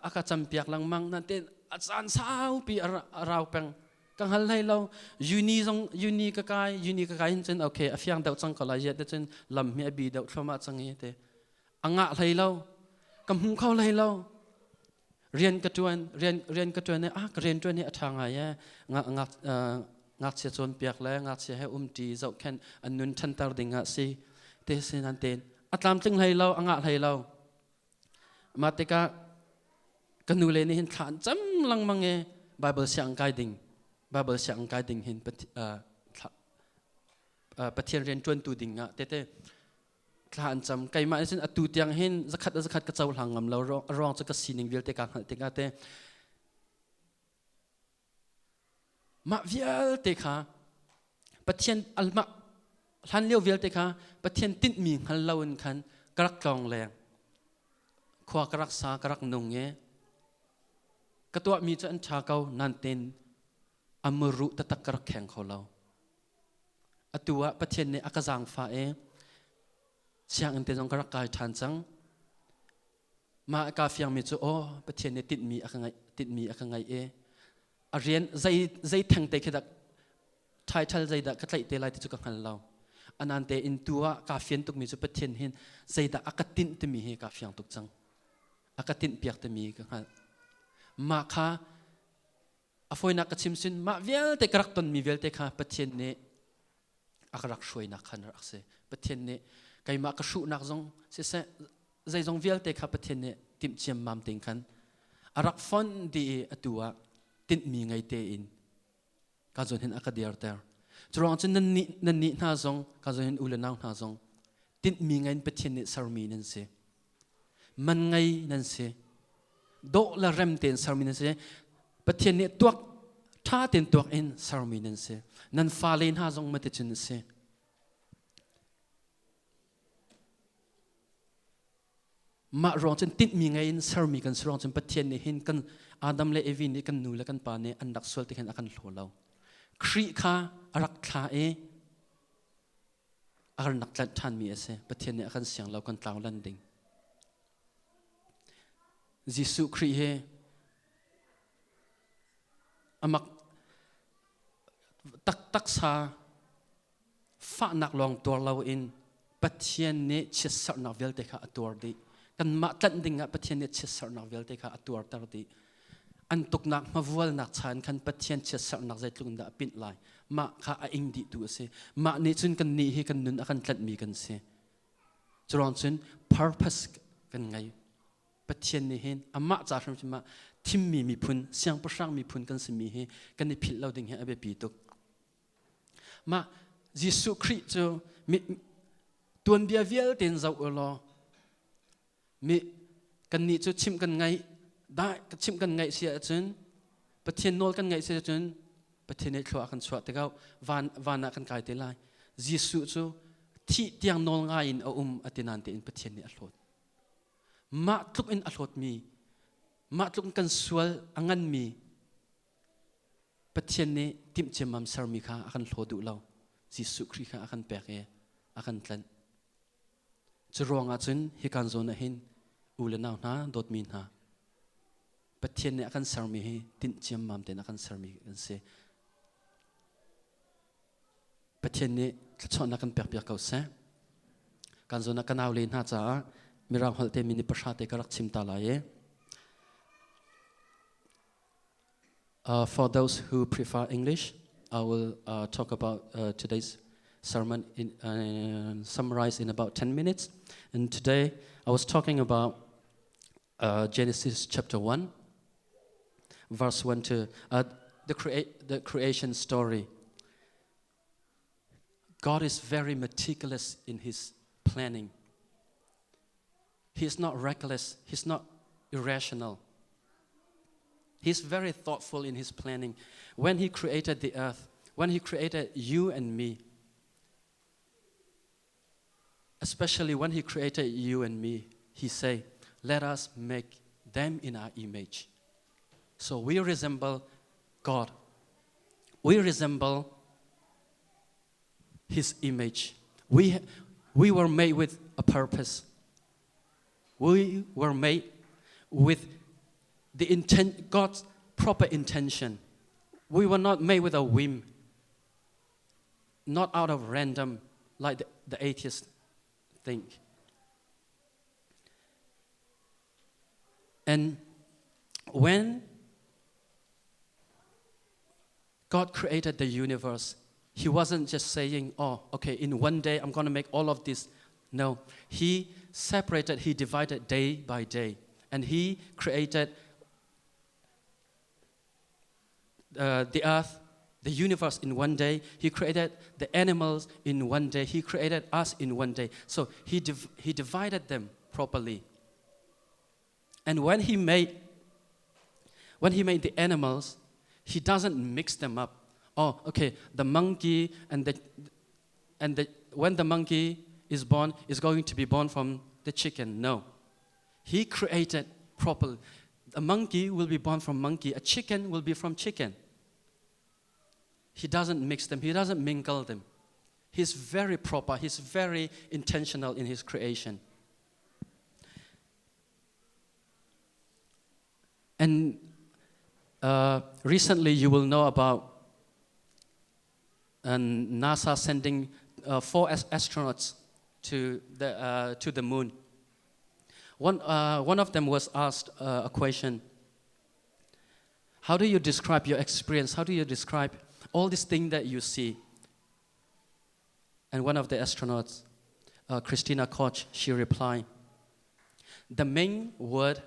a ka campiak lengmang nain a caan saupi a rau peng ka hngal hlei lo uni zong uni ka kai uni ka kai hin cun okay a fiang deuh cang ko lai te cun lam hi a bi deuh thluahmah cang i te a ngah hlei lo ka hmu kho hlei lo rian ka tuan rian rian ka tuan ah ka rian tuan hi a tha ngai e ngak ngakchia cawnpiak le ngakchia he umṭi zohkhenh an nun ṭhanter ding ah si te sinan ten a tlamtling hlei lo a ngah hlei lo Mah tikah ka nu le nih hin thla an cam lengmang i Bible siang kai ding Bible siang kai ding hin Pathian rian ṭuantu ding ah tete thla an cam keimah nih cun atu tiang hin zakhat a zakhat ka cohlang ngam lo ruang cu ka sining vialte kaa hngalh tikah te Mah vialte kha Pathian almah hlan lio vialte kha Pathian tinhmi hngal loin khan ka rak tlawng leng. Khua ka rak sa ka rak nung i ka tuahmi cu an ṭha ko nain a muru taktak ka rak kheng kho lo. Atu ah Pathian nih a ka zaangfah i. Sianginn te zong ka rak kai ṭhan cang. Mah ka fiangmi cu aw Pathian nih tinhmi a ka ngeih tinhmi a ka ngeih i a rian zei zei theng te khi dah title zeidah ka tlaih te lai ti cu ka hngal lo. Anan te in tu ah kaa fian tukmi cu Pathian hin zeidah a ka tinh timi hi kaa fiang tuk cang. A ka tinh piak timi ka hngalh. Mah kha a fawinak ka chim sin mah vialte ka rak tonmi vialte kha Pathian nih a ka rak hruainak khan rak si. Pathian nih keimah ka hruhnak zong siseh zeizong vialte kha Pathian nih timh ciammam tein khan a rak fonh dih i atu ah tinhmi ngei tein ka zawn hin a ka dirter. Curuang cun nannih nannih hna zong ka zawn hin u le nau hna zong tinhmi ngei in Pathian nih sermi nan si. Man ngei nan si. Dawh le rem tein sermi nan si. Pathian nih tuak ṭha tein tuak in sermi nan si. Nan fale hna zong maticun a si. Mah ruang cun tinhmi ngei in sermi kan si ruang cun Pathian nih hin kan Adam le Evi nih kan nu le kan pa nih an rak sual ti khan a kan hlaw lo. Khrih kha a rak thla i a kan rak tlanh ṭhanmi a si. Pathian nih a kan siang lo kan tlau lan ding. Jesuh Khrih hi amak taktak sa fahnak lawng tuar loin Pathian nih chiatserhnak vialte kha a tuar dih. Kanmah tlanh dingah Pathian nih chiatserhnak vialte kha a tuarter dih. An tuknak hmavualnak chan khan Pathian chiatserhnak zeitluk in dah a pinh lai. Mah kha a ing dihtu a si. Mah nih cun kannih hi kan nun a kan tlanhmi kan si. Curuang cun purpose kan ngei. Pathian nih hin amah ca hrimhrim ah thimmi miphun, siangpahrang miphun kan simi hi kan i philh lo ding hi a biapi tuk. Mah Jesuh Khrih cu tuanbia vialte in zoh u law mi kannih cu chimh kan ngaih dah chimh kan ngaih si ahcun Pathian nawl kan ngaih si ahcun Pathian nih thlua a kan chuah tikah van van ah kan kai te lai. Jesuh cu thih tiang nawl ngai in a um a ti nain tein Pathian nih a hlawt. Mah tluk in a hlawtmi, mah tluk in kan sual a nganmi Pathian nih timh ciammam sermi kha a kan hlaw duh lo. Jesuh Khrih kha a kan pek i a kan tlanh. Cu ruangah cun hikan zawn ah hin u le nau hna, dawtmi hna, Pathian nih a kan sermi hi tinh ciammam tein a kan sermi kan si. Pathian nih thluachuahnak kan pekpiak ko seh. Kan zawn ah ka nau le hna caah Mirang holh te minute pahra te ka rak chim ta lai i For those who prefer English, I will talk about today's sermon in, summarize in about 10 minutes. And today I was talking about Genesis chapter 1, verse 1 to the, the creation story. God is very meticulous in his planning. He is not reckless, he's not irrational. He's very thoughtful in his planning. When he created the earth, when he created you and me, especially when he created you and me, he said, Let us make them in our image. So we resemble God. We resemble his image. We, we were made with a purpose. We were made with the intent, God's proper intention. We were not made with a whim, not out of random like the, the atheists think. And when God created the universe, He wasn't just saying, oh, okay, in one day I'm going to make all of this. No, He separated, He divided day by day. And He created the earth, the universe in one day. He created the animals in one day. He created us in one day. So he, div- he divided them properly. And when he made when he made the animals, he doesn't mix them up. Oh, okay, the monkey and the and the when the monkey is born is going to be born from the chicken. No. He created properly. A monkey will be born from monkey, a chicken will be from chicken. He doesn't mix them, he doesn't mingle them. He's very proper. He's very intentional in his creation. And recently, you will know about NASA sending four astronauts to the moon. One of them was asked a question. How do you describe your experience? How do you describe all these things that you see? And one of the astronauts, Christina Koch, she replied, the main word,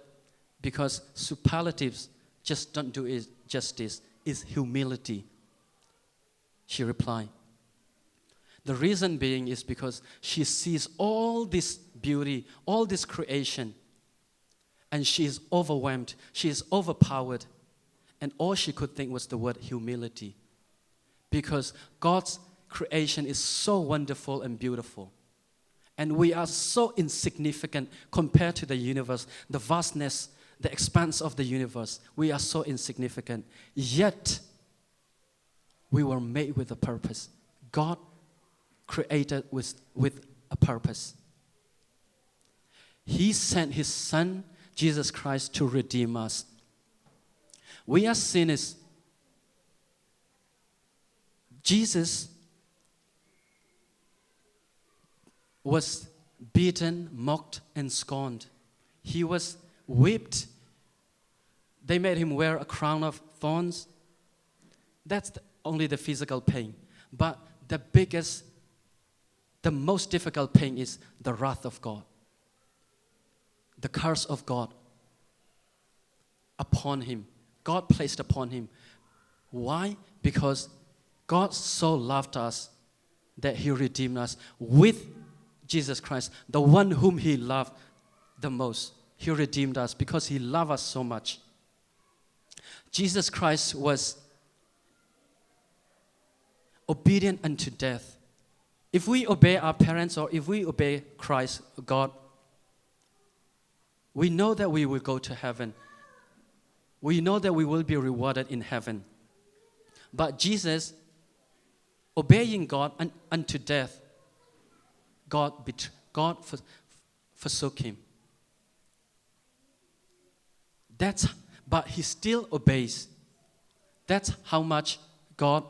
because superlatives just don't do it justice, is humility. She replied. The reason being is because she sees all this beauty, all this creation, and she is overwhelmed, she is overpowered, and all she could think was the word humility. Because God's creation is so wonderful and beautiful. And we are so insignificant compared to the universe, the vastness, the expanse of the universe. We are so insignificant. Yet, we were made with a purpose. God created with a purpose. He sent His Son, Jesus Christ, to redeem us. We are sinners. Jesus was beaten, mocked, and scorned. He was whipped. They made him wear a crown of thorns. That's only the physical pain. But the biggest, the most difficult pain is the wrath of God, the curse of God upon him. God placed upon him. Why? Because God so loved us that he redeemed us with Jesus Christ, the one whom he loved the most. He redeemed us because he loved us so much. Jesus Christ was obedient unto death. If we obey our parents or if we obey Christ, God, we know that we will go to heaven. We know that we will be rewarded in heaven. But Jesus, obeying God unto death, God forsook him. But he still obeys. That's how much God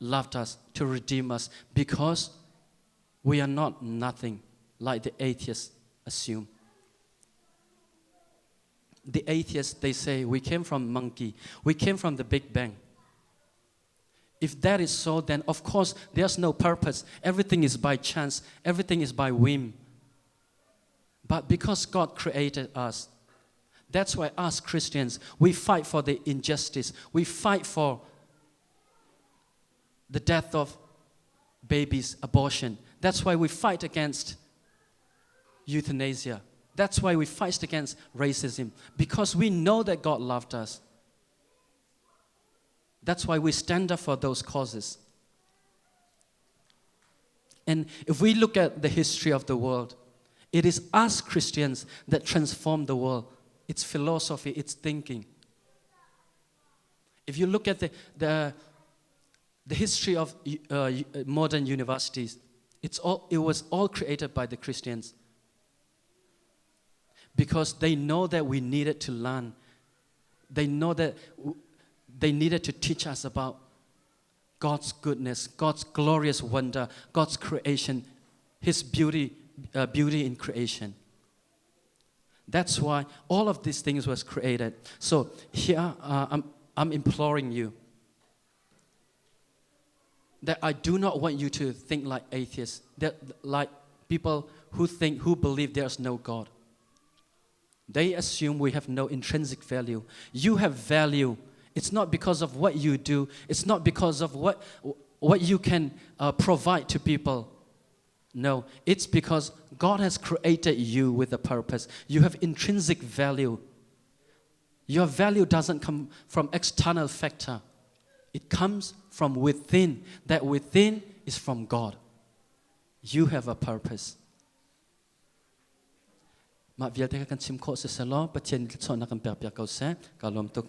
loved us to redeem us, because we are not nothing like the atheists assume. The atheists, they say, we came from monkey. We came from the Big Bang. If that is so, then of course there's no purpose. Everything is by chance. Everything is by whim. But because God created us, that's why us Christians, we fight for the injustice. We fight for the death of babies, abortion. That's why we fight against euthanasia. That's why we fight against racism, because we know that God loved us. That's why we stand up for those causes. And if we look at the history of the world, it is us Christians that transform the world, its philosophy, its thinking. If you look at the history of modern universities, it was all created by the Christians because they know that we needed to learn. They know that they needed to teach us about God's goodness, God's glorious wonder, God's creation, His beauty in creation. That's why all of these things was created. So here I'm imploring you that I do not want you to think like atheists, that like people who believe there's no God. They assume we have no intrinsic value. You have value. It's not because of what you do. It's not because of what you can provide to people. No, it's because God has created you with a purpose. You have intrinsic value. Your value doesn't come from external factor. It comes from within. That within is from God. You have a purpose. Mah vialte kan chim khawh si selaw Pathian thluachuahnak kan pek piak ko seh. Ka lawm tuk.